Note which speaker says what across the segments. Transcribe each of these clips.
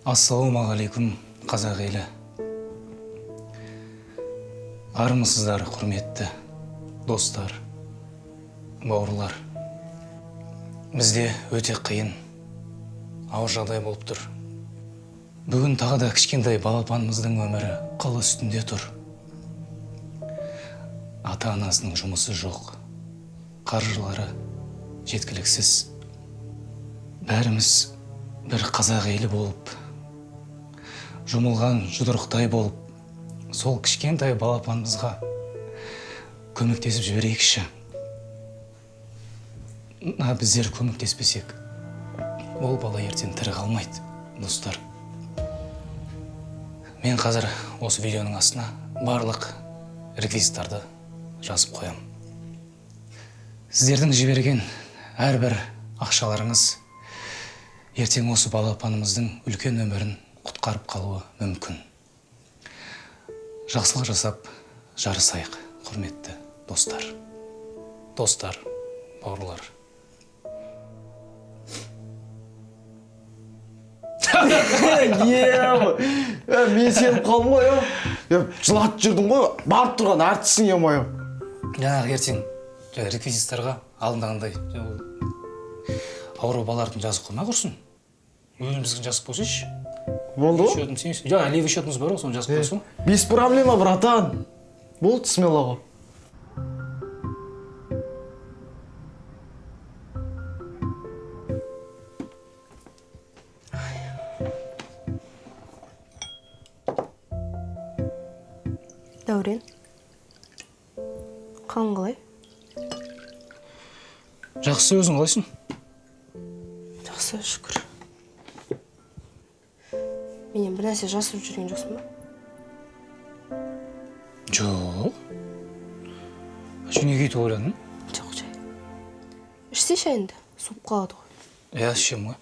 Speaker 1: Ассалаумағалейкум, қазақ елі. Армысыздар, құрметті достар, бауырлар. Бізде өте қиын, ауыр жағдай болып тұр. Бүгін тағы да кішкентай балапанымыздың өмірі қыл үстінде тұр. Ата-анасының жұмысы жоқ, қаржылары жеткіліксіз. Бәріміз бір қазақ елі болып, жұмылған жұдырықтай болып, сол кішкентай балапанымызға көмектесіп жіберейікші. Біздер көмектеспесек, ол бала ертең тірі қалмайды, достар. Мен қазір осы видеоның астына барлық реквизиттарды жазып қоямын. Сіздердің жіберген әрбір ақшаларыңыз ертең осы балапанымыздың үлкен өмірін құтқарып қалуы мүмкін. Жақсылық жасап жарысайық, құрметті достар. Достар, бауырлар.
Speaker 2: Мен сеніп қалдым ғой, жылатып жүрдім ғой, барып тұрған әртісің, ё-моё.
Speaker 1: Жаңағы ертең реквизиттарға алдындағындай ауру балалардың жазып қоймай құрсын. Өзіміздікін жазып қойсайшы.
Speaker 2: Болды ғой?
Speaker 1: Счетым сен. Жоқ, левый счетымыз бар ғой, соны жазып қойсың.
Speaker 2: Без проблема, братан. Болды, смело ғой.
Speaker 3: Дәурен, қалың қалай?
Speaker 1: Жақсы, өзің қалайсың?
Speaker 3: Жақсы, шүкір. Менен бір нәрсе жасырып жүрген жоқсың ба?
Speaker 1: Жоқ. Сен неге өйтіп ойладың?
Speaker 3: Жоқ, жай. Ішсе шайыңды, суып қалады ғой.
Speaker 1: Иә, ішемін ғой.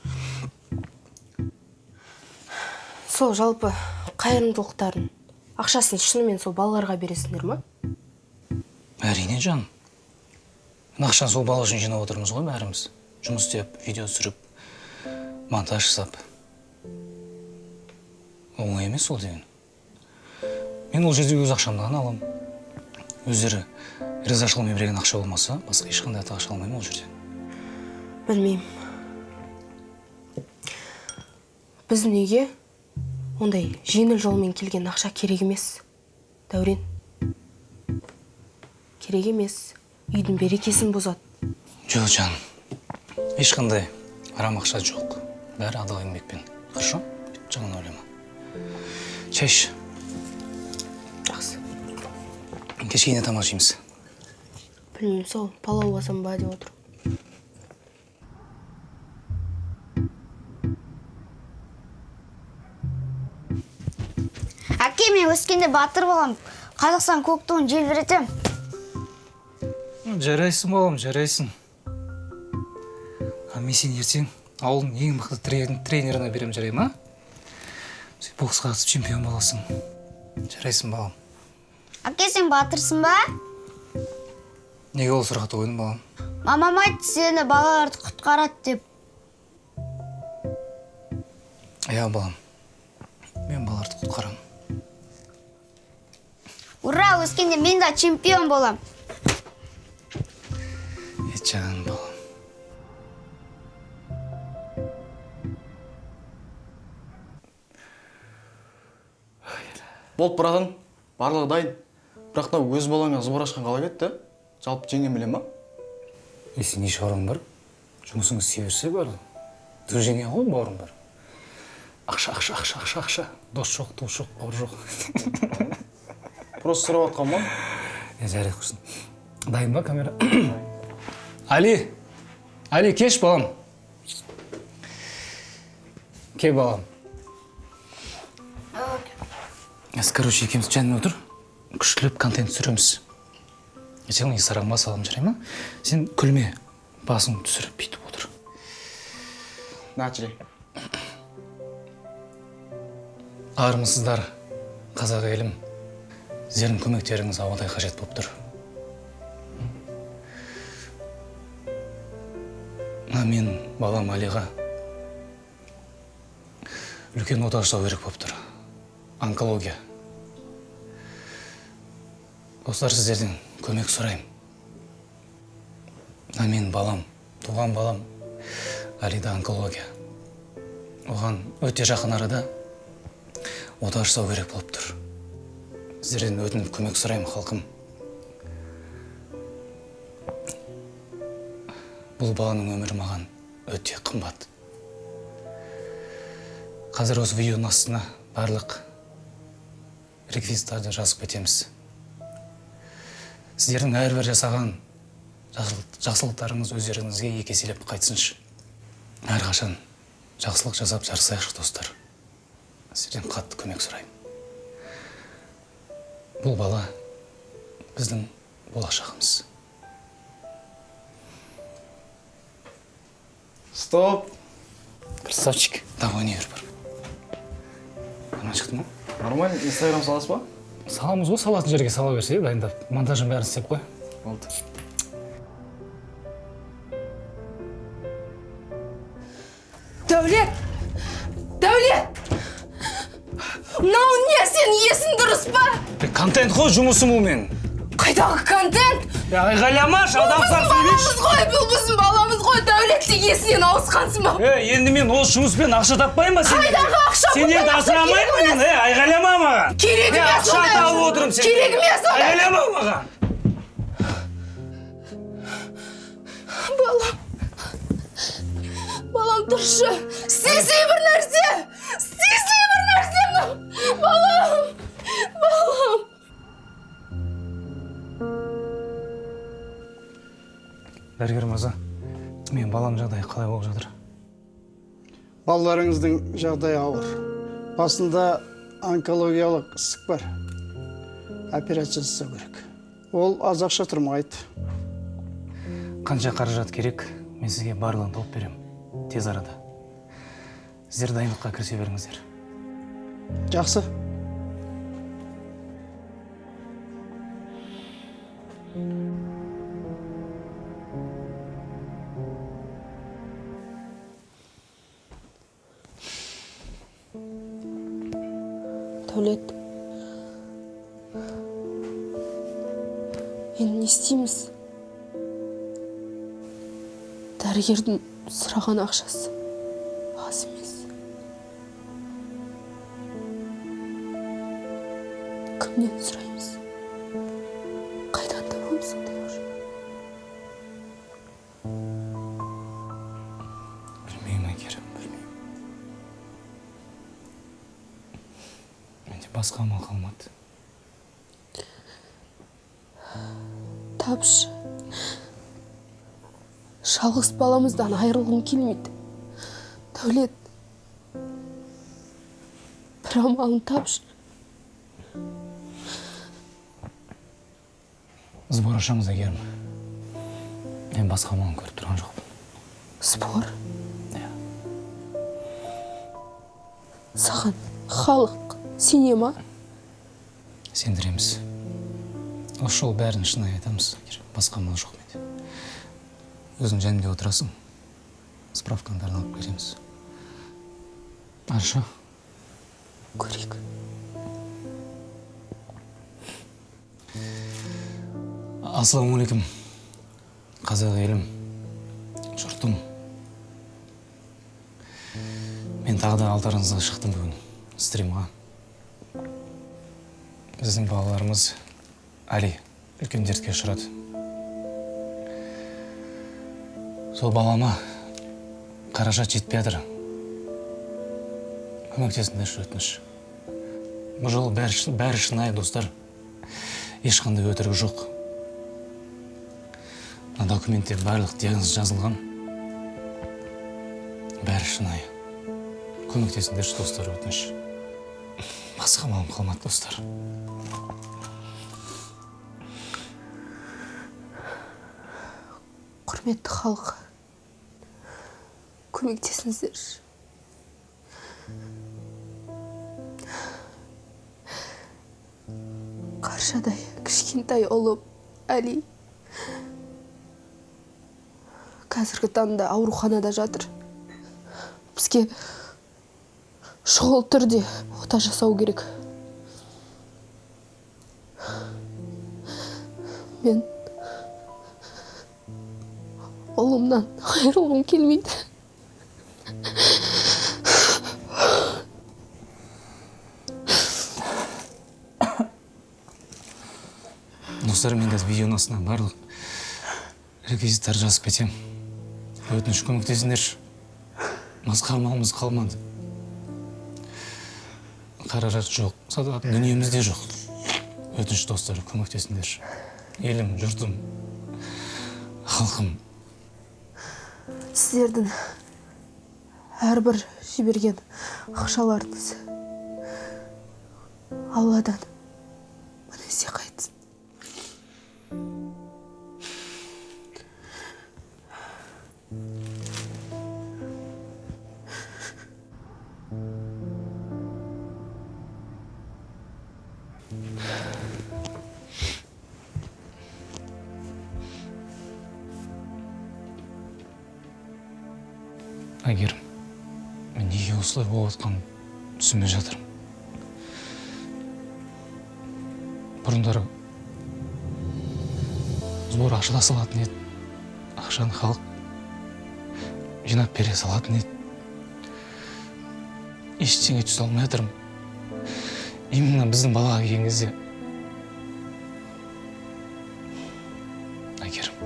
Speaker 3: Сол жалпы қайырымдылықтарын, ақшасын шынымен сол балаларға бересіңдер ма?
Speaker 1: Әрине, жаным. Ақшаны сол бала үшін жинап отырмыз ғой бәріміз. Жұмыс істеп, видео түсіріп, монтаж жасап. Оңай емес ол деген. Мен ол жерде өз ақшамды ғана аламын. Өздері ризашылығымен берген ақша болмаса, басқа ешқандай ақша алмаймын ол жерден.
Speaker 3: Білмеймін. Біздің үйге ондай жеңіл жолмен келген ақша керек емес, Дәурен. Керек емес. Үйдің берекесін бұзады.
Speaker 1: Жоқ, жаным. Ешқандай арам ақша жоқ. Бәрі адал еңбекпен. Хорошо? Жаман ойлама. Шай іш.
Speaker 3: Жақсы.
Speaker 1: Кешке не тамақ жейміз?
Speaker 3: Білмеймін, сол палау алсам ба деп отырмын.
Speaker 4: Әке, мен өскенде батыр боламын. Қазақстан көк туын желбіретемін.
Speaker 1: Жарайсың, балам, жарайсың. А мен сені ертең ауылдың ең мықты тренеріне беремін, жарай ма? Сен боксқа қатысып чемпион боласың. Жарайсың, балам.
Speaker 4: Әке, сен батырсың ба?
Speaker 1: Неге ол сұрақты қойдың, балам?
Speaker 4: Мамам айтты, сені балаларды құтқарады деп.
Speaker 1: Иә, балам. Мен балаларды құтқарамын.
Speaker 4: Ура, өскенде мен де чемпион болам.
Speaker 1: Жан балам.
Speaker 2: Болды, братан, барлығы дайын. Бірақ мынау өз балаңа зор ашқан қалай кетті? Жалпы жеңгем біле ма?
Speaker 1: Сен не шаруаң бар? Жұмысыңды істей берсе барлығы. Движение ғой, бауырым бар. Ақша, ақша, ақша, ақша, ақша. Дос жоқ, туыс жоқ, бауыр жоқ.
Speaker 2: Просто сұрап жатқан ба?
Speaker 1: Жарайды, құрсын. Дайын ба камера? Али! Али, кеш, балам. Кел, балам. Короче, екеуміз жанына отыр. Күштілеп контент түсіреміз. Сен инстаграмға саламын, жарай ма? Сен күлме, басыңды түсіріп бүйтіп отыр.
Speaker 2: Начали.
Speaker 1: Армысыздар, қазақ елім. Сіздердің көмектеріңіз ауадай қажет болып тұр. Мына мен балам Алиға Үлкен ота жасау керек болып тұр. Онкология. Достар, сіздерден көмек сұраймын. Мына менің балам, туған балам Алида онкология. Оған өте жақын арада ота жасау керек болып тұр. Сіздерден өтініп көмек сұраймын, халқым. Бұл баланың өмірі маған өте қымбат. Қазір осы видеоның астына барлық реквизиттарды жазып кетеміз. Сіздердің әрбір жасаған жақсылықтарыңыз өздеріңізге екі еселеп қайтсыншы. Әрқашан жақсылық жасап жарысайықшы, достар. Сіздерден қатты көмек сұраймын. Бұл бала біздің болашағымыз.
Speaker 2: Стоп!
Speaker 1: Красавчик. Давай, не бар. Нормально шықты ма?
Speaker 2: Нормально. Инстаграм саласыз ба?
Speaker 1: Саламыз ғой, салатын жерге сала берсе, дайындап. Монтажын бәрін істеп қой.
Speaker 2: Болды.
Speaker 3: Дәулет! Дәулет! Мынау не, сен есің дұрыс па?
Speaker 1: Контент қой, жұмысым ол менің.
Speaker 3: Қайдағы контент?
Speaker 1: Айғайламашы,
Speaker 3: Бұл
Speaker 1: адам
Speaker 3: біздің
Speaker 1: сап
Speaker 3: баламыз
Speaker 1: сөйлейші.
Speaker 3: ғой, бұл біздің баламыз ғой. Дәулет, сен есіңнен ауысқансың ба?
Speaker 1: Енді мен осы жұмыспен ақша таппаймын ба сендерге?
Speaker 3: Қайдағы ақша?
Speaker 1: Сендерді
Speaker 3: Бұндай ақша
Speaker 1: асырамаймын ба мен? Айғайлама маған.
Speaker 3: Керек емес
Speaker 1: Ақша
Speaker 3: ондай.
Speaker 1: тауып отырмын сендерге.
Speaker 3: Керек емес ондай.
Speaker 1: Айғайлама маған.
Speaker 3: Балам. Балам, тұршы. Істесей бір нәрсе. Істесей бір нәрсе. Балам. Балам.
Speaker 1: Дәрігер мырза, мен балам жағдайы қалай болып жатыр?
Speaker 5: Балаларыңыздың жағдайы ауыр. Басында онкологиялық ісік бар. Операция жасау керек. Ол аз ақша тұрмайды.
Speaker 1: Қанша қаражат керек, мен сізге барлығын тауып беремін. Тез арада. Сіздер дайындыққа кірісе беріңіздер.
Speaker 5: Жақсы.
Speaker 3: Дәулет, енді не істейміз? Дәрігердің сұраған ақшасы аз емес. Кімнен сұраймыз? Қайдан табамыз ондай ақша?
Speaker 1: Білмеймін, Әйгерім, білмеймін. Менде басқа амал қалмады.
Speaker 3: Тапшы. Жалғыз баламыздан айырылғым келмейді. Дәулет, бір амалын тапшы.
Speaker 1: Сбор ашамыз, Әйгерім. Мен басқа амалын көріп тұрған жоқпын.
Speaker 3: Сбор?
Speaker 1: Иә.
Speaker 3: Саған халық сене ма?
Speaker 1: Сендіреміз. Осы жолы бәрін шынайы айтамыз. Басқа амал жоқ менде. Өзің жанымда отырасың. Справканы бәрін алып келеміз. Хорошо?
Speaker 3: Көрейік.
Speaker 1: Ассалаумағалейкум. Қазақ елім, жұртым. Мен тағы да алдарыңызға шықтым бүгін стримға. Біздің балаларымыз Али үлкен дертке ұшырады. Сол балама қаражат жетпей жатыр. Көмектесіңдерші, өтініш. Бұл жолы бәрі шынайы, достар. Ешқандай өтірік жоқ. Мына документте барлық диагноз жазылған. Бәрі шынайы. Көмектесіңдерші, достар, өтініш. Басқа амалым қалмады, достар.
Speaker 3: Құрметті халық, көмектесіңіздерші. Қаршадай кішкентай ұлым Әли қазіргі таңда ауруханада жатыр. Бізге Шұғыл түрде ота жасау керек. Мен ұлымнан айырылғым келмейді.
Speaker 1: Достар, мен қазір видеоның астына барлық реквизиттарды жазып кетемін. Өтініш, көмектесіңдерші. Басқа амалымыз қалмады. Қаражат жоқ, сататын дүниеміз де жоқ. Өтініш, достар, көмектесіңдерші. Елім, жұртым, халқым.
Speaker 3: Сіздердің әрбір жіберген ақшаларыңыз Алладан мың есе қайтсын.
Speaker 1: Әйгерім, мен неге осылай болып жатқанын түсінбей жатырмын. Бұрындары сбор ашыла салатын еді, ақшаны халық жинап бере салатын еді. Ештеңе түсе алмай жатырмын. Именно біздің балаға келген кезде. Әйгерім.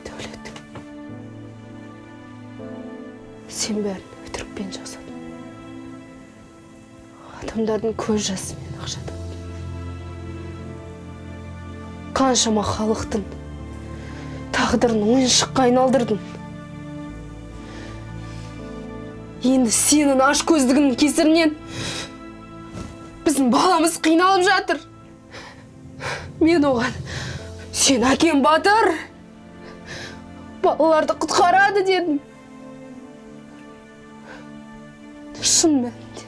Speaker 3: Дәулет, сен бәрін өтірікпен жасадың. Адамдардың көз жасымен ақша таптың. Қаншама халықтың тағдырын ойыншыққа айналдырдың. Енді сенің ашкөздігіңнің кесірінен біздің баламыз қиналып жатыр. Мен оған, сен әкең батыр, балаларды құтқарады дедім. Шын мәнінде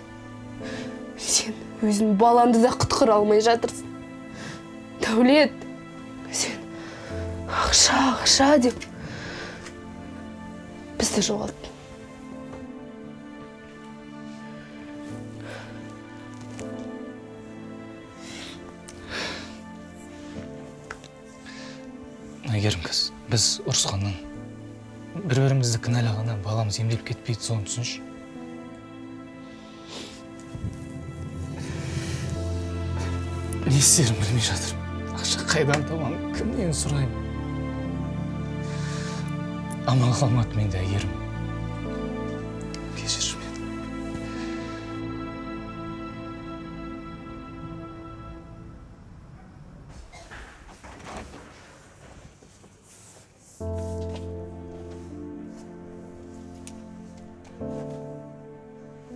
Speaker 3: сен өзің балаңды да құтқара алмай жатырсың. Дәулет, сен ақша, ақша деп бізді жоғалттың.
Speaker 1: Әйгерім, біз ұрысқаннан, бір-бірімізді кінәлағаннан баламыз емделіп кетпейді, соны түсінші. Не істерімді білмей жатырмын. Ақша қайдан табамын, кімнен сұраймын? Амал қалмады менде, Әйгерім. Кешірші мені.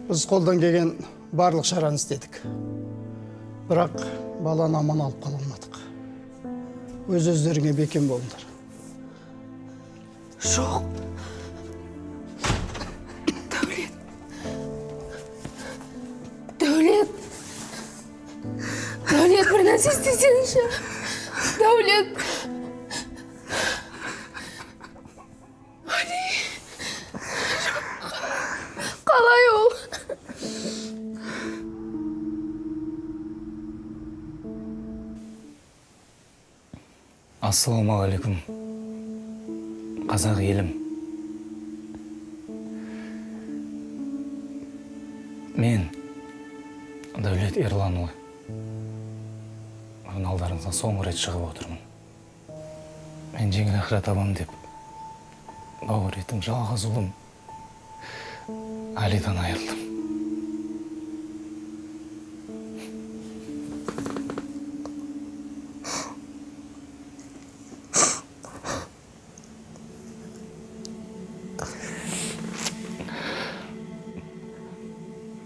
Speaker 5: Біз қолдан келген барлық шараны істедік. Бірақ баланы аман алып қала алмадық. Өз-өздеріңе бекем болыңдар.
Speaker 3: Жоқ. Дәулет. Дәулет. Дәулет, бір нәрсе істесеңші. Дәулет. Али. Қалай ол?
Speaker 1: Ассалаумағалейкум, қазақ елім. Мен Дәулет Ерланұлы. Бүгін алдарыңызға соңғы рет шығып отырмын. Мен жеңіл ақша табам деп бауыр етім, жалғыз ұлым Алидан айырылдым.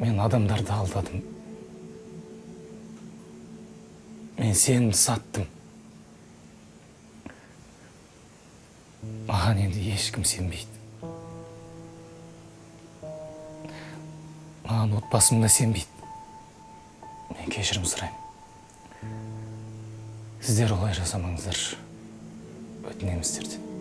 Speaker 1: Мен адамдарды алдадым. Мен сенімді саттым. Маған енді ешкім сенбейді. Маған отбасым да сенбейді. Мен кешірім сұраймын. Сіздер олай жасамаңыздар. Өтінемін сіздерден.